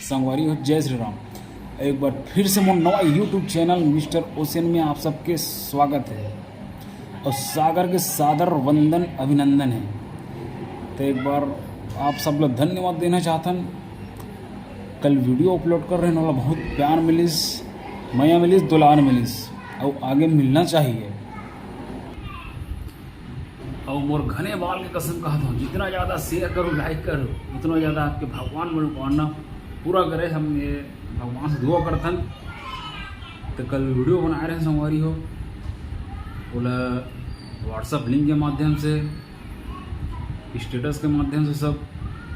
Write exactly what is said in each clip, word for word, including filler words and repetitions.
संगवारी हो, जय श्री राम। एक बार फिर से मोर नवा YouTube चैनल मिस्टर ओशन में आप सबके स्वागत है और सागर के सादर वंदन अभिनंदन है। तो एक बार आप सब ला धन्यवाद देना चाहथन। कल वीडियो अपलोड कर रहे हैं, ओला बहुत प्यार मिलिस, मया मिलिस, दुलार मिलिस, और आगे मिलना चाहिए। और मोर घने बाल के कसम कहत हूँ, जितना ज़्यादा शेयर करो, लाइक करो, उतना ज़्यादा आपके भगवान मनोकामना पूरा करे। हम ये भगवान से दुआ करथन। तो कल वीडियो बनाए रहे संगवारी हो, ओला WhatsApp लिंक के माध्यम से, स्टेटस के माध्यम से सब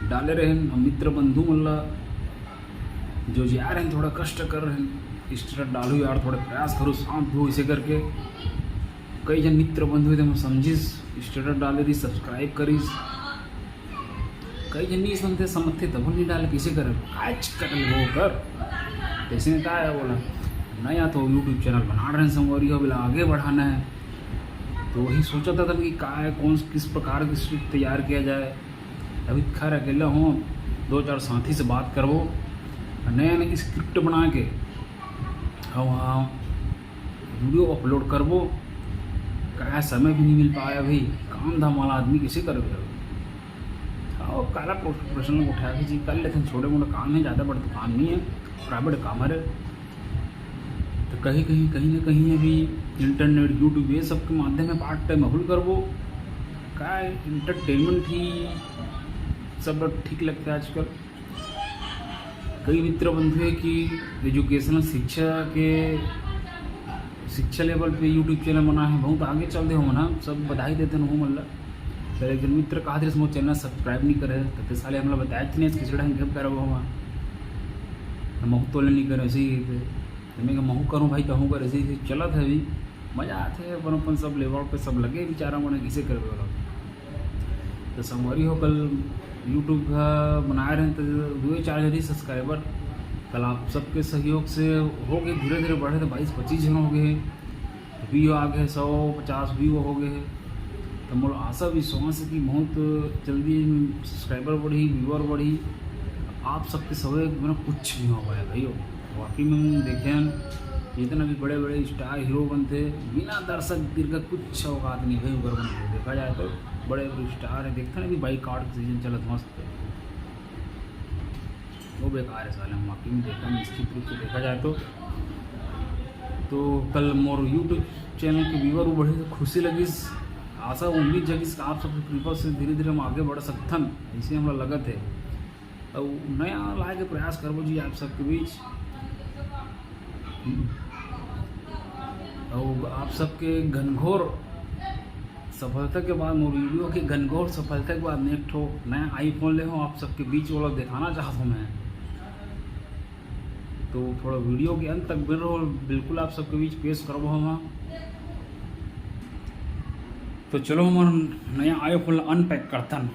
डाले रहे। हम मित्र बंधु मन ला जो जा रहे हैं, थोड़ा कष्ट कर रहे हैं, स्टेटस डालू यार, थोड़ा प्रयास करो, शांत हो, इसे करके कई झन मित्र बंधु हे, तेमन समझिस, स्टेटस डाले रहिस, सब्सक्राइब करिस। कई झन नहीं समझते, समझते तब नहीं डाले, किसे करे, काच कटल वो कर। तैसे में का है बोला, नया तो YouTube चैनल बना रहे हैं संगवारी हो, बोला आगे बढ़ाना है। तो वही सोचा था कि का है, कौन, किस प्रकार की स्क्रिप्ट तैयार किया जाए। अभी खैर अकेला हूँ, दो चार साथी से बात करबो, नया नया स्क्रिप्ट बना के और वहाँ वीडियो अपलोड करबो। का समय भी नहीं मिल पाया भाई, काम धाम वाला आदमी कैसे करबे? और काला प्रोफेशनल उठा के जी कर लेते हैं, छोटे मोटे काम है, ज़्यादा बड़ा तो काम नहीं है, प्राइवेट काम है। तो कहीं कहीं कहीं ना कहीं अभी इंटरनेट, YouTube, ये सब के माध्यम में पार्ट टाइम अहुल करबो। का एंटरटेनमेंट ही सब ठीक लगता है आजकल। कई मित्र बंधु है कि एजुकेशनल शिक्षा के, शिक्षा लेवल पे YouTube चैनल बना है, बहुत आगे चल दे हो मना, सब बधाई देते हो मन ला। तो एक जन मित्र कहा थे मोर चैनल सब्सक्राइब नहीं करे, तो ते साले हमला बताया कि नहीं, किसी ढंग के करबो हम, हम महू तोले नहीं करे, ऐसे ही थे। तो मैं कहा, "महू करूँ भाई, कहूँ कर", ऐसे ही चलत है अभी। मज़ा आते है अपन, अपन सब लेवल पे सब लगे बेचारा मन, किसे करबे वाला। तो संगवारी हो, कल YouTube का बनाए रहे तो दो चार जन ही सब्सक्राइबर, कल आप सबके सहयोग से हो गए, धीरे धीरे बढ़े, तो बाईस पच्चीस जन हो गए। व्यू आ गए, सौ पचास व्यू हो गए। तो मोर आशा विश्वास है कि बहुत जल्दी सब्सक्राइबर बढ़ी, व्यूअर बढ़ी। आप सबके सहयोग बिना कुछ नहीं हो पाए भाइयों। वाकई में हम देखे हैं, जितना भी बड़े बड़े स्टार हीरो बनते, बिना दर्शक दीर्घ कुछ औकात नहीं भाई, ऊपर बनते। देखा जाए तो बड़े बड़े स्टार है, देखते ना अभी बाइक आर्ट सीजन चलत मस्त, वो बेकार है साले, हम वाकई में देखा, निश्चित रूप से देखा जाए तो। तो कल मोर YouTube चैनल के व्यूअर बढ़े तो खुशी लगिस, आशा उम्मीद जगिस कि आप सबके कृपा से धीरे धीरे हम आगे बढ़ सकथन, ऐसे हमरा लगत है। और नया लाए के प्रयास करबो जी आप सबके बीच। और आप सबके घनघोर सफलता के बाद, मोर वीडियो के घनघोर सफलता के बाद मैं एक ठो नया आईफोन ले हूँ, आप सबके बीच वाला दिखाना चाहत हूँ मैं। तो थोड़ा वीडियो के अंत तक बने रहो, बिल्कुल आप सबके बीच पेश करबो हम। तो चलो हमर नया आईफोन अनपैक करथन।